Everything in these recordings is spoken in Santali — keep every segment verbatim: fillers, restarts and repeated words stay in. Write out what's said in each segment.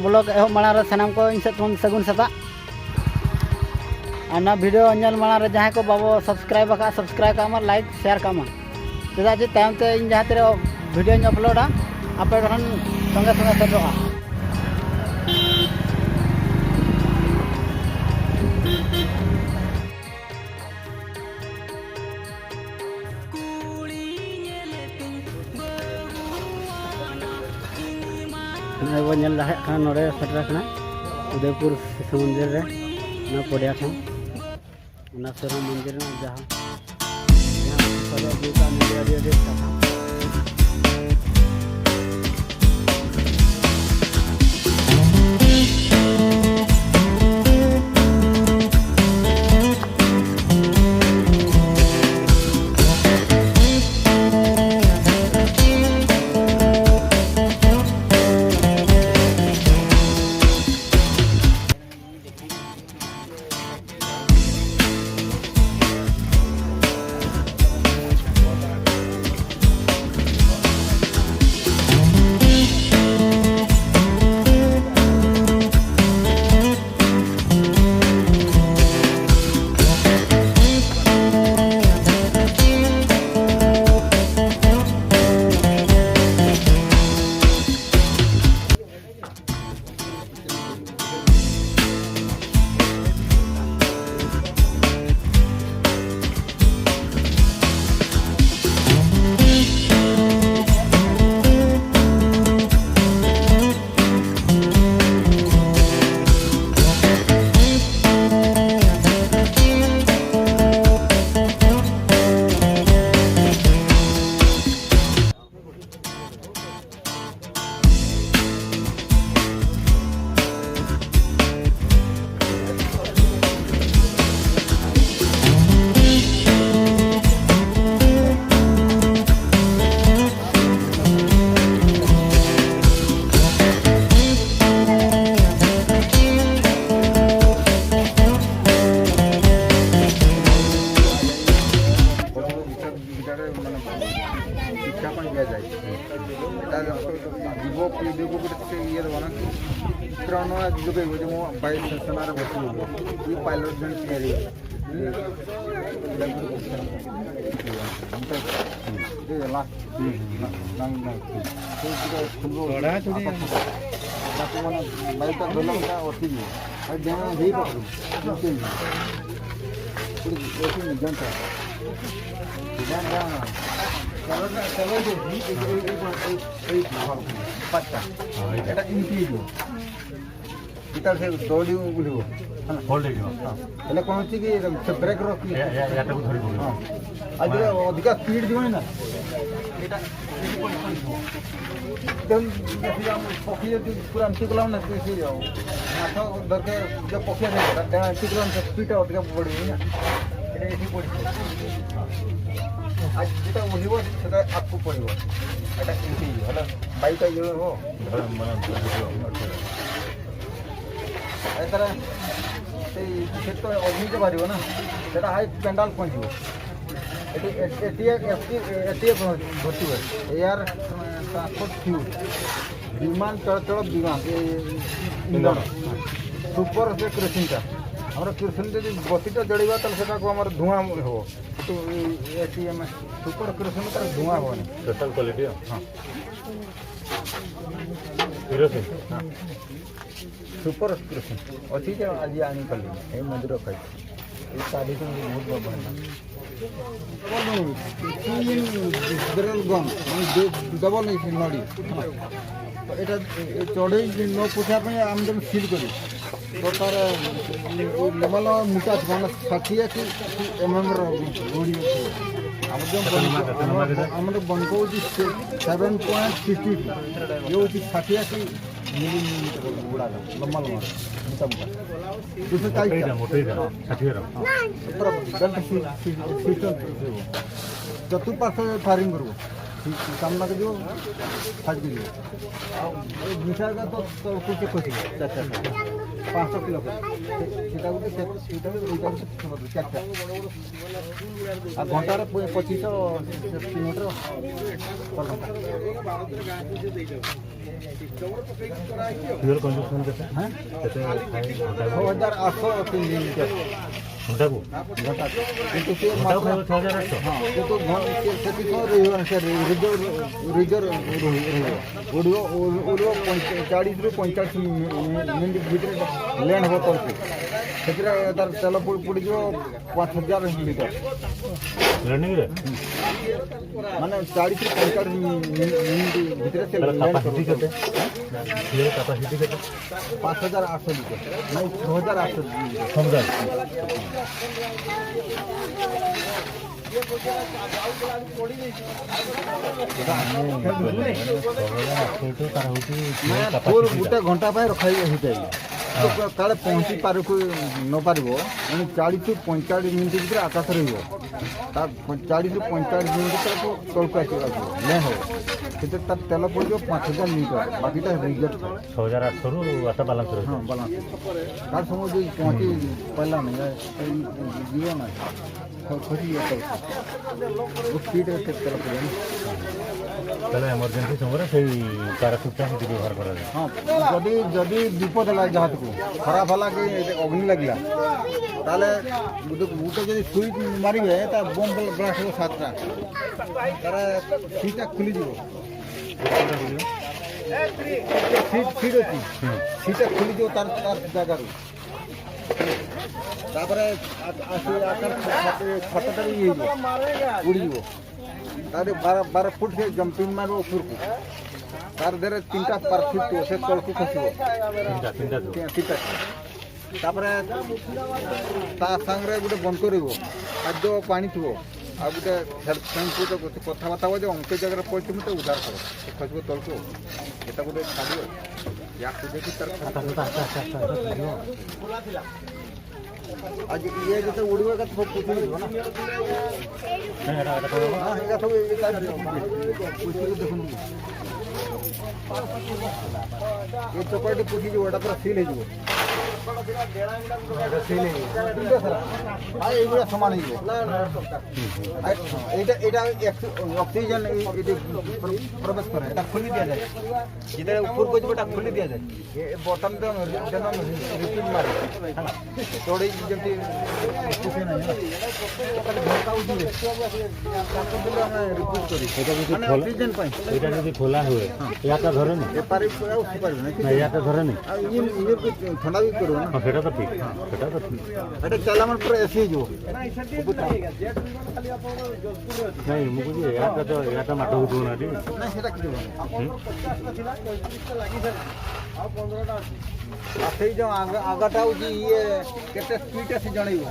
ᱵᱞᱚᱜ ᱮᱦᱚᱵ ᱢᱟᱲᱟᱝ ᱨᱮ ᱥᱟᱱᱟᱢ ᱠᱚ ᱤᱧ ᱥᱮᱫ ᱠᱷᱚᱱ ᱥᱟᱹᱜᱩᱱ ᱥᱮᱛᱟᱜ᱾ ᱟᱨ ᱱᱚᱣᱟ ᱵᱷᱤᱰᱤᱭᱳ ᱧᱮᱞ ᱢᱟᱲᱟᱝ ᱨᱮ ᱡᱟᱦᱟᱸᱭ ᱠᱚ ᱵᱟᱵᱚ ᱥᱟᱵᱥᱠᱨᱟᱭᱤᱵ ᱟᱠᱟᱫᱼᱟ, ᱥᱟᱵᱥᱠᱨᱟᱭᱤᱵ ᱠᱟᱜ ᱢᱟ, ᱞᱟᱭᱤᱠ ᱥᱮᱭᱟᱨ ᱠᱟᱜ ᱢᱟ᱾ ᱪᱮᱫᱟᱜ ᱡᱮ ᱛᱟᱭᱚᱢ ᱛᱮ ᱤᱧ ᱡᱟᱦᱟᱸ ᱛᱤᱨᱮ ᱵᱷᱤᱰᱤᱭᱳᱧ ᱟᱯᱞᱳᱰᱟ, ᱟᱯᱮ ᱴᱷᱮᱱ ᱥᱚᱸᱜᱮ ᱥᱚᱸᱜᱮ ᱥᱮᱴᱮᱨᱚᱜᱼᱟ᱾ ᱱᱚᱜᱼᱚᱭ ᱵᱚᱱ ᱧᱮᱞ ᱫᱟᱲᱮᱭᱟᱜ ᱠᱟᱱᱟ, ᱱᱚᱰᱮ ᱥᱮᱴᱮᱨ ᱟᱠᱟᱱᱟ ᱩᱫᱚᱭᱯᱩᱨ ᱥᱤᱥᱩ ᱢᱚᱱᱫᱤᱨ ᱨᱮ, ᱚᱱᱟ ᱯᱚᱰᱤᱭᱟ ᱴᱷᱮᱱ᱾ ᱚᱱᱟ ᱥᱮᱨᱢᱟ ᱢᱚᱱᱫᱤᱨ ᱨᱮᱱᱟᱜ ᱡᱟᱦᱟᱸ, ᱡᱟᱦᱟᱸ ᱠᱚ ᱥᱟᱡᱟᱣ ᱟᱹᱜᱩ ᱠᱟᱜᱼᱟ, ᱱᱚᱰᱮ ᱟᱹᱰᱤ ᱟᱹᱰᱤ ᱥᱟᱨᱦᱟᱣ᱾ ᱡᱮᱢᱚᱱ ᱵᱟᱭᱤᱥ ᱥᱮᱱᱟᱨ ᱵᱚᱥᱮ ᱦᱩᱭᱩᱜᱼᱟ, ᱯᱟᱭᱞᱚᱴ ᱡᱚᱱ ᱛᱮᱭᱟᱨᱤ ᱦᱩᱭᱩᱜᱼᱟ᱾ ᱚᱱᱛᱮ ᱡᱮ ᱞᱟᱥᱴ ᱱᱟᱝ ᱱᱟᱝ ᱛᱷᱚᱲᱟ ᱛᱷᱚᱲᱤ ᱵᱟᱭᱤᱥ ᱛᱟᱠ ᱫᱚᱞᱟ ᱚᱛᱤ ᱜᱮ ᱟᱨ ᱡᱟᱦᱟᱸ ᱦᱩᱭ ᱵᱟᱠᱚ ᱯᱟᱪᱪᱟ᱾ ᱮᱴᱟ ᱤᱱᱴᱤ ᱫᱚ ᱮᱴᱟ ᱥᱮ ᱫᱚᱞᱤ ᱩᱞᱤ ᱦᱳᱞᱰ ᱦᱮᱸ ᱛᱟᱦᱞᱮ ᱠᱚᱱᱚ ᱪᱤᱡ ᱥᱮ ᱵᱨᱮᱠ ᱨᱚᱠ ᱮᱴᱟ ᱠᱚ ᱫᱷᱚᱨᱤ ᱠᱚ ᱟᱡ ᱚᱫᱷᱤᱠᱟ ᱥᱯᱤᱰ ᱫᱤᱵᱟᱭ ᱱᱟ ᱮᱴᱟ ᱯᱚᱠᱷᱤ ᱡᱩᱫᱤ ᱯᱩᱨᱟ ᱟᱱᱴᱤ ᱠᱚᱞᱟᱢ ᱱᱟ ᱥᱮ ᱡᱟᱣ ᱢᱟᱛᱷᱟ ᱫᱚᱨᱠᱟᱨ ᱡᱚ ᱯᱚᱠᱷᱤ ᱨᱮ ᱟᱱᱴᱤ ᱠᱚᱞᱟᱢ ᱥᱮ ᱥᱯᱤᱰ ᱚᱫᱷᱤᱠᱟ ᱵᱚᱲᱤ ᱱᱟ ᱮᱴᱟ ᱮᱴᱤ ᱵᱚᱲᱤ ᱟᱡ ᱡᱮᱴᱟ ᱩᱞᱤ ᱵᱚ ᱥᱮᱴᱟ ᱟᱯᱠᱚ ᱯᱚᱲᱤᱵᱚ ᱮᱴᱟ ᱤᱱᱴᱤ ᱦᱮᱞᱳ ᱵᱟᱭᱤᱠ ᱟᱭ ᱦᱚ ᱮᱛᱟᱨᱟ ᱥᱮᱭ ᱠᱷᱮᱛ ᱠᱚ ᱚᱜᱽᱱᱤ ᱠᱚ ᱵᱟᱦᱟᱨᱤᱵᱚ ᱱᱟ ᱥᱮᱴᱟ ᱦᱟᱭ ᱯᱮᱱᱰᱟᱞ ᱯᱚᱦᱚᱸᱪᱤᱵᱚ ᱮᱴᱤ ᱮᱴᱤ ᱮᱴᱤ ᱮᱴᱤ ᱵᱷᱚᱨᱛᱤ ᱦᱩᱭ ᱮᱭᱟᱨ ᱴᱨᱟᱱᱥᱯᱳর্ট ফিউল বিমান চলাচল বিমান ইন্ধন সুপার সে কেরোসিনটা আমরা কেরোসিন যদি বতিটা জড়িবা তাহলে সেটা আমার ধোঁয়া হবো তো এটি আমার সুপার কেরোসিন তার ধোঁয়া হবো না স্পেশাল কোয়ালিটি হ্যাঁ কেরোসিন হ্যাঁ সুপার এক্সপ্রেশন ଅଛି ଯେ ଆଜି ଆଣିପାରିଲିନି ଏଇ ମନ୍ଦିର ଖାଇ ଏଇ ତା ଭିତରେ ବହୁତ ଭଲ ହେଲା। ଡବଲ ନୁହଁ, ତିନି ବ୍ୟାରେଲ ଗନ୍, ମାନେ ଡବଲ ହେଇଛି ନଡ଼ି। ତ ଏଇଟା ଏ ଚଢ଼େଇ ନ ପଶିବା ପାଇଁ ଆମେ ତାକୁ ସିଲ୍ କରି ତ ତାର ଲମ୍ବା ଲମ୍ବା ମୁଟା ଅଛି, ମାନେ ଷାଠିଏ କି ଏମ୍ଏମ୍ର ଗୋଡ଼ି ଅଛି। ଆମର ଯେଉଁ ଆମର ଆମର ବନକ ହେଉଛି ସେଭେନ୍ ପଏଣ୍ଟ ଫିଫ୍ଟି ଟୁ, ଇଏ ହେଉଛି ଷାଠିଏ କି ମିଲିମିଟର ଗୁଡ଼ାକ ଲମ୍ବା ଲମ୍ବା ମୁଟା ମୁଟା। ଦୁଇଶହ ଚାଳିଶ ଏଇଟା ମୋଟେଇଟା ଷାଠିଏର। ପୁରା ବେଲ୍ଟ ସି- ସି- ସିଷ୍ଟମ ଥିବ। ଚତୁଃପାର୍ଶ୍ୱ ଫାୟାରିଂ କରିବ। ସି- ସାମ୍ନାକୁ ଯିବ, ସାଇଡ୍କୁ ଯିବ। ଆଉ ଏଇ ମିସାଇଲଟା ତ ତଳକୁ ଚେକ୍ କରିଥିବ। ଚାରିଟା। ପାଞ୍ଚଶହ କିଲୋ। ସେ- ସେଇଟା ଗୋଟେ ସେ- ସେଇଟା ଗୋଟେ ଏଇଟା ଗୋଟେ ଚାରିଟା। ଆଉ ଘଣ୍ଟାରେ ପ- ପଚିଶଶହ କିଲୋମିଟର ପର ଘଣ୍ଟା। ଫ୍ୟୁଏଲ୍ କନଜମ୍ପସନ୍ କେତେ? ହଁ? କେତେ ଖାଏ ଘଣ୍ଟାକୁ? ଛଅ ହଜାର ଆଠଶହ ତିନି ଲିଟର। ଘଣ୍ଟାକୁ? ଘଣ୍ଟାକୁ। କିନ୍ତୁ ସେ ଘଣ୍ଟାକୁ ମାତ୍ର ଖାଇବ ଛଅ ହଜାର ଆଠଶହ? ହଁ, କିନ୍ତୁ ଘ-, ସେ-, ସେତିକି ସମୟ ରହିବନି, ସେ ରି-, ରିଜର୍ଭ, ରିଜର୍ଭ ରହି-, ରହିବ। ଉଡ଼ିବ, ଉ-, ଉଡ଼ିବ ପଇଁଚ-, ଚାଳିଶରୁ ପଇଁଚାଳିଶ ମି-, ମି-, ମିନିଟ୍ ଭିତରେ ଲ୍ୟାଣ୍ଡ ହବ ତଳକୁ। ସେଥିରେ ତାର ତେଲ ପୋ-, ପୋଡ଼ିଯିବ ପାଞ୍ଚ ହଜାର ଲିଟର। ଲ୍ୟାଣ୍ଡିଂରେ? ମାନେ ଚାଳିଶରୁ ପଇଁଚାଳିଶ ମି-, ମି-, ମିନିଟ୍ ଭିତରେ ସେ ତାର ଲ୍ୟାଣ୍ଡ କାପାସିଟି କରିବ। କେତେ? ଫ୍ୟୁଏଲ୍ କାପାସିଟି କେତେ? ପାଞ୍ଚ ହଜାର ଆଠଶହ ଲିଟର। ନାଇଁ, ଛଅ ହଜାର ଆଠଶହ ଲିଟର। ସମୁଦାୟ? ଛଅ ହଜାର ଆଠଶହ ଲିଟର ତାର ହଉଛି ଫ୍ୟୁଏଲ୍ ମାନେ କାପାସିଟି ଫୁଲ୍ ଟା। ଗୋଟେ ଘଣ୍ଟା ପାଇଁ ରଖା ହେଇପାରିବ। ହଁ। ତ କାଳେ ପହଞ୍ଚି ପାରିବ ନ ପାରିବ, ମାନେ ଚାଳିଶରୁ ପଇଁଚାଳିଶ ମିନିଟ୍ ଭିତରେ ଆକାଶ ରହିବ। ତା ପ-, ଚାଳିଶରୁ ପଇଁଚାଳିଶ ମିନିଟ୍ ଭିତରେ ତଳକୁ ଆସିବ, ଆସିବ, ଲ୍ୟାଣ୍ଡ ହବ। ସେଥିରେ ତାର ତେଲ ପଡ଼ିଯିବ ପାଞ୍ଚ ହଜାର ଲିଟର, ବାକିଟା ରିଜର୍ଭ ଥାଏ। ଛଅ ହଜାର ଆଠଶହରୁ ଆଠଟା ବାଲାନ୍ସ ରହିବ। ହଁ, ବାଲାନ୍ସ। ତାର ସମୟ ଯଦି ପହଞ୍ଚି ପାରିଲା ନାହିଁ, ଏ, ଏଇ ଯିବ ନାହିଁ। ଖ-, ଖସି ଯିବ ତଳକୁ। ବହୁତ ସ୍ପିଡ୍ରେ ସେ ତେଲ ପଡ଼ିବ ନା। ତାହେଲେ ଏମର୍ଜେନ୍ସି ସମୟରେ ସେଇ ପାରାସୁଟ୍ଟା ସେଠି ବ୍ୟବହାର କରାଯାଏ। ହଁ, ଯଦି, ଯଦି ବିପଦ ହେଲା ଜାହାଜକୁ, ଖରାପ ହେଲା କି ଅଗ୍ନି ଲାଗିଲା, ତାହେଲେ ଗୋଟେ, ଗୋଟେ ଯଦି ସୁଇଚ୍ ମାରିବେ, ତା ବୋମ୍ ବ୍ଲାଷ୍ଟ ହବ ସାତଟା। ତାର ସୁଇଚ୍ଟା ଖୋଲିଯିବ। ସିଟ୍, ସିଟ୍ ଅଛି। ହୁଁ। ସିଟ୍ଟା ଖୋଲିଯିବ ତାର, ତାର ଜାଗାରୁ। ତାପରେ ଆ-, ଆସି ଆକାର ଛାତ, ଛାତଟା ବି ଇଏ ହେଇଯିବ, ଉଡ଼ିଯିବ। ତାପରେ ବାର, ବାର ଫୁଟ ସେ ଜମ୍ପିଂ ମାରିବ ଉପରକୁ। ତାର ଦେହରେ ତିନିଟା ପାରାସୁଟ୍ ଥିବ, ସେ ତଳକୁ ଖସିବ। ତିନିଟା, ତିନିଟା ଥିବ। ତିନିଟା ଥିବ। ତାପରେ ତା ସାଙ୍ଗରେ ଗୋଟେ ବନ୍ଦ କରିବ, ଖାଦ୍ୟ ପାଣି ଥିବ, ଆଉ ଗୋଟେ ହେଲ୍ପ ଫ୍ରେଣ୍ଡକୁ ତ ଗୋଟେ କଥାବାର୍ତ୍ତା ହବ ଯେ ଅମୁକ ଜାଗାରେ ପଡ଼ିଛି, ମୋତେ ଉଦ୍ଧାର କର, ସେ ଖସିବ ତଳକୁ। ଏଟା ଗୋଟେ ଛାଡ଼ିବ, ୟାକୁ ଦେଖି ତାର ଆଚ୍ଛା, ଆଚ୍ଛା, ଆଚ୍ଛା, ଆଚ୍ଛା, ଆଚ୍ଛା, ଆଚ୍ଛା, ଆଚ୍ଛା। ଆଜି ଇଏ ଯେତେ ଉଡ଼ିବ, ଏକା ସବୁ ପୋତି ହେଇଯିବ ନା। ନାଇଁ, ଏଟା, ଏଟା କଣ ହବ? ହଁ, ଏଇଟା ସବୁ ଏଇ ତାର ପୋତିକି ଦେଖନ୍ତୁ। ଏ ଚକଟି ପୋତିଯିବ, ଏଟା ପୁରା ସିଲ୍ ହେଇଯିବ। ଭାଇ, ଏଇଭଳିଆ ସମାନ ହେଇଯିବ। ଏଇଟା, ଏଇଟା ଅକ୍ସିଜେନ ଏଇ- ଏଇଠି ପ୍ର- ପ୍ରବେଶ କରେ, ଏଇଟା ଖୋଲି ଦିଆଯାଏ। ଯେତେବେଳେ ଉପରକୁ ଯିବ, ଏଇଟା ଖୋଲି ଦିଆଯାଏ। ଏ ବର୍ତ୍ତମାନ ତ ଯେନ ରିପିଟ୍ ମାରେ, ହେଲା। ଚଢ଼େଇ ଯେମିତି ଖୁସି ନାହିଁ, ହେଲା। ଏଟାକୁ ଝରକା ଉଠିବେ। ତାକୁ ଦେଲେ ଆମେ ରିପିଟ୍ କରୁ। ଏଇଟା ଯଦି ମାନେ ଖୋଲା- ଅକ୍ସିଜେନ ପାଇଁ। ଏଇଟା ଯଦି ଖୋଲା ହୁଏ, ୟାଟା ଧରେନି? ଏ ପାରି- ଆଉ ଉଠି ପାରିବ ନାହିଁ। ନା, ୟାଟା ଧରେନି? ଆଉ ଇଏ- ଇଏ ବି ଥଣ୍ଡା ବି କରିବ ନା। ହଁ, ସେଇଟା ତ ଠିକ୍। ସେଇଟା ତ ଠିକ୍। ଏଇଟା ଚାଲିଲା ମାନେ ପୁରା ଏସି ହେଇଯିବ। ନାଇଁ, ମୁଁ କହୁଛି, ୟାଟା ତ- ୟାଟା ମାଡ଼ ହଉଥିବ ନା, ଟିକେ? ନାଇଁ, ସେଇଟା କିଛି ହବନି। ହୁଁ? ଆଉ ସେଇ ଯୋଉ ଆଗ- ଆଗଟା ହଉଛି ଇଏ, କେତେ ସ୍ପିଡ୍ ସେ ଜଣେଇବ।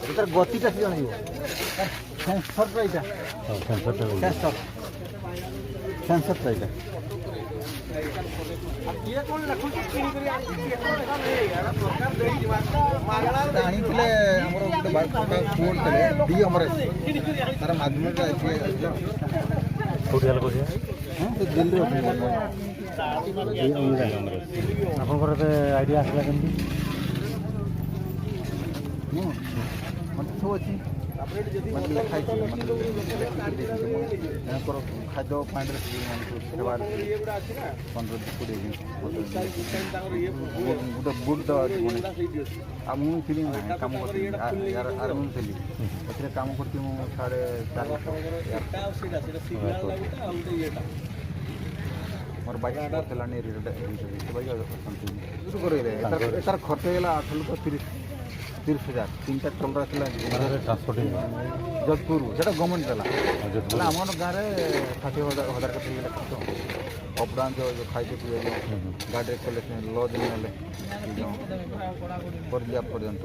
ଏଟାର ଗତିଟା ସେ ଜଣେଇବ। ସେନ୍ସରଟା ଏଇଟା। ହଁ, ସେନ୍ସରଟା ଏଇଟା। ସେନ୍ସର। ସେନ୍ସରଟା ଏଇଟା। ଆଣିଥିଲେ ଆମର ଗୋଟେ ବା- ଗୋଟେ ପୁଅ ଥିଲେ, ଡି ଅମରେଶ। ତାର ମାଧ୍ୟମରେ ଯାଇଥିଲେ। କୋଉଠି ହେଲା, କୋଉଠି? ହଁ, ସେ ଜେଲରେ ଅଛନ୍ତି। ଡି ଅମରେଶ। ଆପଣଙ୍କର ଏବେ ଆଇଡ଼ିଆ ଆସିଲା କେମିତି? ମୁଁ, ମୋତେ ସବୁ ଅଛି। ମୋତେ ଲେଖା ହେଇଛି, ମୋତେ ଲେଖିକି ଦେଇଛନ୍ତି। ମୁଁ ଏମାନଙ୍କର ଖାଦ୍ୟ ପାଣିରେ ସେମାନଙ୍କୁ ସେବା ପନ୍ଦର କୋଡ଼ିଏ ଦିନ। ଗୋଟେ ବୁଟ୍ ଦେବା ଅଛି ପୁଣି। ଆଉ ମୁଁ ଥିଲି ନାହିଁ, କାମ କରିଥିଲି। ଆ- ୟାର- ଆର ମୁଁ ଥିଲି। ଏଥିରେ କାମ କରିଛି ମୁଁ ସାଢ଼େ ଚାରି ବର୍ଷ। ମୋର ବାଇଶ ବର୍ଷ ହେଲାଣି ରିଟାୟାର୍ଡ ହେଇଛି। ବାଇଶ ବର୍ଷ ଅଛନ୍ତି। ଏଥର ଏଥର ଖର୍ଚ୍ଚ ହେଇଗଲା ଆଠ ଲକ୍ଷ ତିରିଶ ତିରିଶ ହଜାର। ତିନିଟା ଟ୍ରଲର ଥିଲା। ଟ୍ରାନ୍ସପୋର୍ଟ ହେଇଗଲା। ଯଜପୁର, ସେଟା ଗଭର୍ଣ୍ଣମେଣ୍ଟ ଦେଲା। ହଁ, ଯଜପୁର। ହେଲେ ଆମର ଗାଁରେ ଷାଠିଏ ହଜାର, ହଜାର କେତେ ହେଇଗଲା ଖର୍ଚ୍ଚ। ଅପ୍ ଡାଉନ୍ ଯୋଉ- ଯୋଉ ଖାଇତେ ପିଇବାକୁ, ହୁଁ, ହୁଁ। ଗାଡ଼ିରେ କଲେ, ଲଜ୍ ନେଲେ, ଏ ଯୋଉ ପରଜିଆ ପର୍ଯ୍ୟନ୍ତ।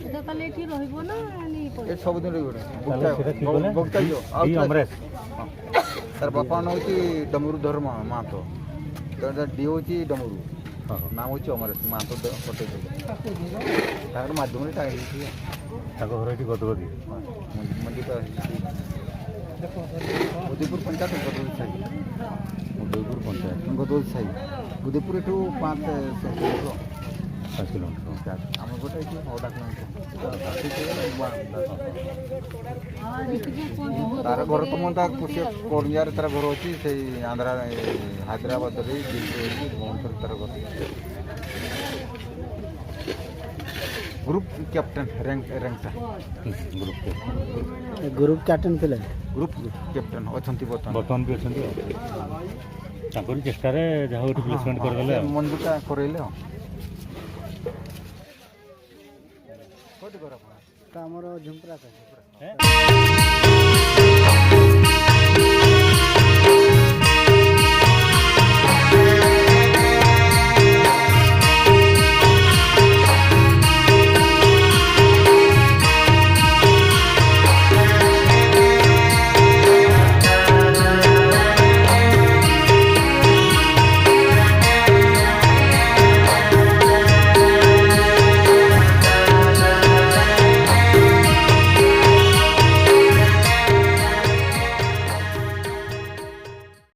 ଏଇଟା ତାହେଲେ ଏଠି ରହିବ ନା ନେଇ ପଳେଇବ? ଏ ସବୁଦିନ ରହିବ। ତାହେଲେ ସେଟା କିଏ କଲେ? ବଗିଚା ଯିବ। ଆଉ ଡି ଅମରେଶ। ହଁ। ତାର ବାପା ନାଁ ହେଉଛି ଡମରୁ ଧର୍ମ ମାହାନ୍ତ। ତାର ଡି ହେଉଛି ଡମରୁ। ହଁ, ହଁ। ନାମ ହେଉଛି ଅମରେଶ ମାହାନ୍ତ। ଦ- ପଠେଇଥିଲେ। ତାଙ୍କର ମାଧ୍ୟମରେ ତା ହେଇଛି। ତାଙ୍କ ଘର ଏଠି ଗଦଗଦି। ହଁ, ମଞ୍ଜି- ମଞ୍ଜି ତ ହେଇଛି। ଉଦୟପୁର ପଞ୍ଚାୟତ ଗଦୋଲ ସାହି। ଉଦୟପୁର ପଞ୍ଚାୟତ। ଗଦୋଲ ସାହି। ଉଦୟପୁର ଏଠୁ ପାଞ୍ଚ, ଛଅ କିଲୋମିଟର। ପାଞ୍ଚ କିଲୋମିଟର। ଆଚ୍ଛା, ଆଚ୍ଛା। ଆମର ଗୋଟେ ଏଇଠି ଅଧା କିଲୋମିଟର। ତାର ଘର ତ ମୁଁ ତା ଖୁସି କଣିଆରେ ତାର ଘର ଅଛି, ସେଇ ଆନ୍ଧ୍ରା, ଏ, ହାଇଦ୍ରାବାଦରେ, ଦିଲ୍ଲୀରେ, ଭୁବନେଶ୍ୱରରେ ତାର ଘର। ଗ୍ରୁପ କ୍ୟାପ୍ଟେନ ରେଙ୍କ, ରେଙ୍କଟା। Group captain. ଗ୍ରୁପ କ୍ୟାପ୍ଟେନ ଥିଲେ। ଗ୍ରୁପ କ୍ୟାପ୍ଟେନ ଅଛନ୍ତି ବର୍ତ୍ତମାନ। ବର୍ତ୍ତମାନ ବି ଅଛନ୍ତି ଆଉ। ତାଙ୍କର ଚେଷ୍ଟାରେ ଯାହା ହଉ ଏଠି ପ୍ଲେସମେଣ୍ଟ କରିଦେଲେ ଆଉ। ମଞ୍ଜୁରଟା କରେଇଲେ ଆଉ। କୋଉଠି ଘର ଆପଣଙ୍କର? ତ ଆମର ଝୁମ୍ପରା ସାର୍।